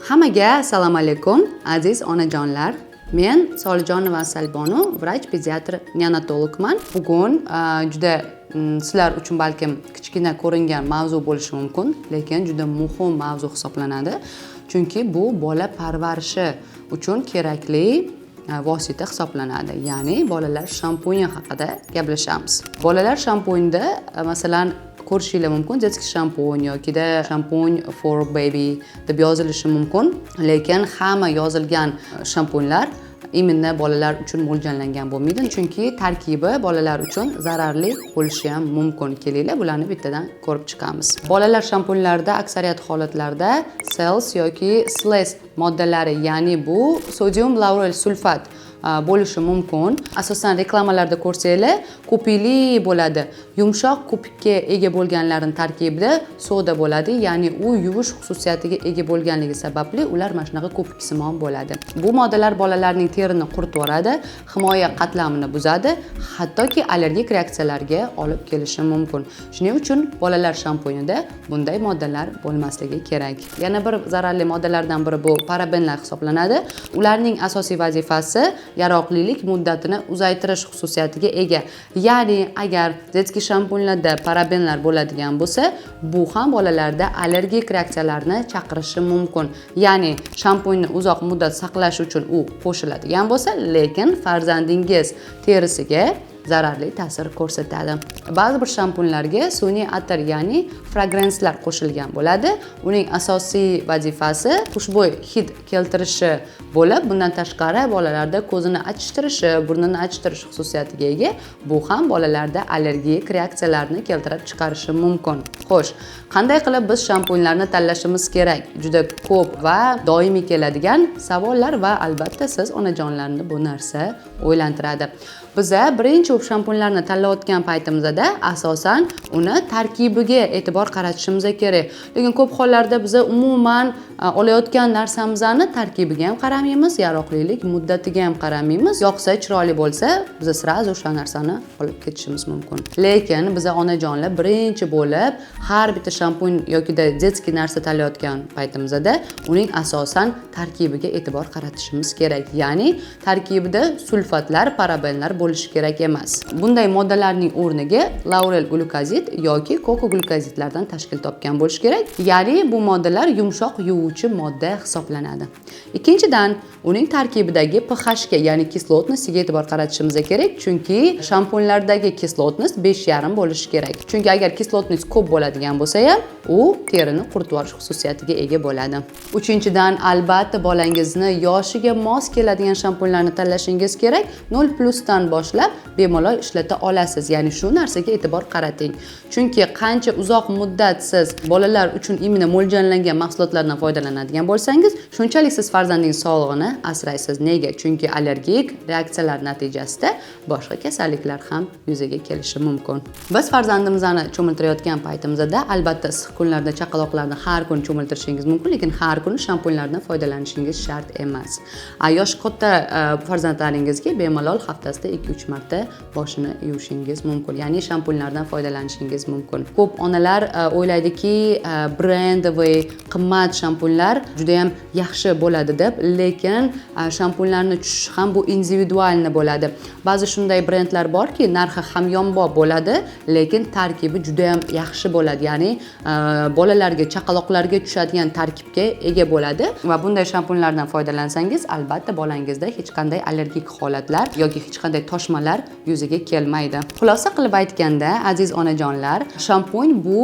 Hammaga assalomu alaykum, aziz onajonlar. Men Solijonova Asalbonu, vrach pediatr neonatologman. Bugun juda sizlar uchun balkim kichkina ko'ringan mavzu bo'lishi mumkin, lekin juda muhim mavzu hisoblanadi. Chunki bu bola parvarishi uchun kerakli vosita hisoblanadi. Ya'ni bolalar shampuni haqida gaplashamiz. Bolalar shampunida masalan, ko'rishinglar mumkin, детский shampun yokida shampun for baby deb yozilishi mumkin, lekin hamma yozilgan shampunlar именно bolalar uchun mo'ljallangan bo'lmaydi, chunki tarkibi bolalar uchun zararli bo'lishi ham mumkin. Kelinglar, bularni bittadan ko'rib chiqamiz. Bolalar shampunlarida aksariyat holatlarda SLS yoki SLES moddalari, ya'ni bu sodium laurel sulfat bo'lishi mumkin. Asosan reklamalarda ko'rsanglar, ko'pikli bo'ladi. Yumshoq ko'pikka ega bo'lganlarning tarkibida soda bo'ladi, ya'ni u yuvish xususiyatiga ega bo'lganligi sababli ular mana shunaqa ko'piksimon bo'ladi. Bu moddalar bolalarning terini quritib yuboradi, himoya qatlamini buzadi, hattoki allergik reaksiyalarga olib kelishi mumkin. Shuning uchun bolalar shampunida bunday moddalar bo'lmasligi kerak. Yana bir zararli moddalardan biri bu parabenlar hisoblanadi. Ularning asosiy vazifasi yaroqlilik muddatini uzaytirish xususiyatiga ega. Ya'ni agar детский shampunlarda parabenlar bo'ladigan bo'lsa, bu ham bolalarda allergik reaksiyalarni chaqirishi mumkin. Ya'ni shampunni uzoq muddat saqlash uchun u qo'shiladigan bo'lsa, lekin farzandingiz terisiga zararli ta'sir ko'rsatadi. Ba'zi bir shampunlarga sun'iy atir, ya'ni fragranslar qo'shilgan bo'ladi. Uning asosiy vazifasi xushbo'y hid keltirishi bo'lib, bundan tashqari bolalarda ko'zini achishtirishi, burnini achishtirish xususiyatiga ega. Bu ham bolalarda allergik reaksiyalarni keltirib chiqarishi mumkin. Xo'sh, qanday qilib biz shampunlarni tanlashimiz kerak? Juda ko'p va doimiy keladigan savollar va albatta siz, onajonlarni, bu narsa o'ylantiradi. Biza birinchi bo'lib shampunlarni tanlayotgan paytimizda asosan uni tarkibiga e'tibor qaratishimiz kerak. Lekin ko'p hollarda biza umuman olayotgan narsamizni tarkibiga ham qaramaymiz, yaroqlilik muddatiga ham qaramaymiz. Yoqsa, chiroyli bo'lsa, biz сразу o'sha narsani olib ketishimiz mumkin. Lekin biza, onajonlar, birinchi bo'lib har bitta shampun yokida детский narsa tanlayotgan paytimizda uning asosan tarkibiga e'tibor qaratishimiz kerak. Ya'ni tarkibida sulfatlar, parabenlar bo'lishi kerak emas. Bunday moddalarning o'rniga laurel glukozid yoki kokoglukozidlardan tashkil topgan bo'lishi kerak. Ya'ni bu moddalar yumshoq yuvuvchi modda hisoblanadi. Ikkinchidan, uning tarkibidagi pHga, ya'ni кислотность iga e'tibor qaratishimiz kerak, chunki shampunlardagi кислотность 5,5 bo'lishi kerak. Chunki agar кислотность ko'p bo'ladigan bo'lsa ham, u terini quritib yuborish xususiyatiga ega bo'ladi. Uchinchidan, albatta bolangizni yoshiga mos keladigan shampunlarni tanlashingiz kerak. 0 plusdan boshlab bemalol ishlata olasiz. Ya'ni shu narsaga e'tibor qarating. Chunki qancha uzoq muddat siz bolalar uchun именно mo'ljallangan mahsulotlardan foydalanadigan bo'lsangiz, shunchalik siz farzandingiz sog'lig'ini asraysiz. Nega? Chunki allergik reaksiyalar natijasida boshqa kasalliklar ham yuzaga kelishi mumkin. Biz farzandimizni cho'miltirayotgan paytimizda, albatta, issiq kunlarda chaqaloqlarni har kun cho'miltirishingiz mumkin, lekin har kuni shampunlardan foydalanishingiz shart emas. Yoshi katta farzandlaringizga bemalol haftasida 2-3 marta boshini yuvishingiz mumkin, ya'ni shampunlardan foydalanishingiz mumkin. Ko'p onalar o'ylaydiki, брендовый qimmat shampunlar juda ham yaxshi bo'ladi deb, lekin shampunlarni tushishi ham bu индивидуальный bo'ladi. Ba'zi shunday brendlar borki, narxi hamyonbop bo'ladi, lekin tarkibi juda ham yaxshi bo'ladi, ya'ni bolalarga, chaqaloqlarga tushadigan tarkibga ega bo'ladi va bunday shampunlardan foydalansangiz, albatta bolangizda hech qanday allergik holatlar yoki hech qanday toshmalar yuzaga kelmaydi. Xulosa qilib aytganda, aziz onajonlar, shampun bu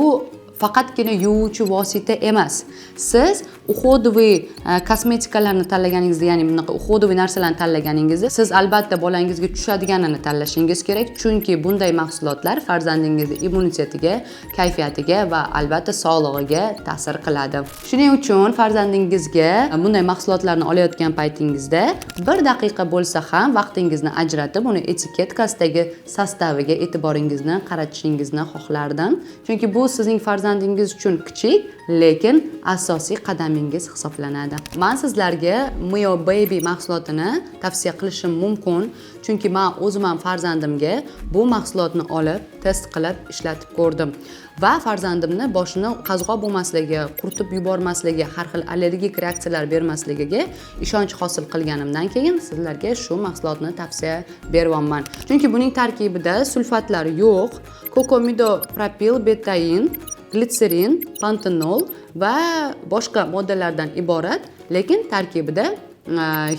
faqatgina yuvuvchi vosita emas. Siz уходовый kosmetikalarni tanlaganingizda, ya'ni bunaqa уходовый narsalarni tanlaganingizda, siz albatta bolangizga tushadiganini tanlashingiz kerak, chunki bunday mahsulotlar farzandingizni immunitetiga, kayfiyatiga va albatta sog'lig'iga ta'sir qiladi. Shuning uchun farzandingizga bunday mahsulotlarni olayotgan paytingizda bir daqiqa bo'lsa ham vaqtingizni ajratib, uni etiketkasidagi состав iga e'tiboringizni qaratishingizni xohlardim, chunki bu sizning farzandingizni sog'lig'iga Farzandingiz uchun kichik, lekin asosiy qadamingiz hisoblanadi. Man sizlarga Mio Baby mahsulotini tavsiya qilishim mumkin, chunki man o'zim ham farzandimga bu mahsulotni olib, test qilib ishlatib ko'rdim va farzandimni boshini qazg'oq bo'lmasligi, qurtib yubormasligi, har xil allergik reaksiyalar bermasligiga ishonch hosil qilganimdan keyin sizlarga shu mahsulotni tavsiya beryapman. Chunki buning tarkibida sulfatlar yo'q, kokomido propil betain, glitserin, pantenol va boshqa moddalardan iborat, lekin tarkibida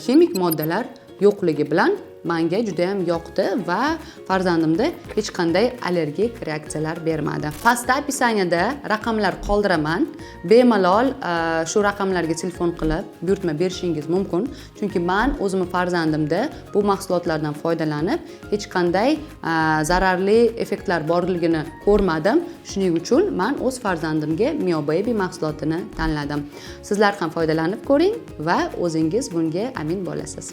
ximik moddalar yo'qligi bilan manga juda ham yoqdi va farzandimda hech qanday allergik reaksiyalar bermadi. Pastda описание da raqamlar qoldiraman. Bemalol shu raqamlarga telefon qilib buyurtma berishingiz mumkin. Chunki man o'zimni farzandimda bu mahsulotlardan foydalanib hech qanday zararli effektlar borligini ko'rmadim. Shuning uchun man o'z farzandimga Mio Baby mahsulotini tanladim. Sizlar ham foydalanib ko'ring va o'zingiz bunga amin bo'lasiz.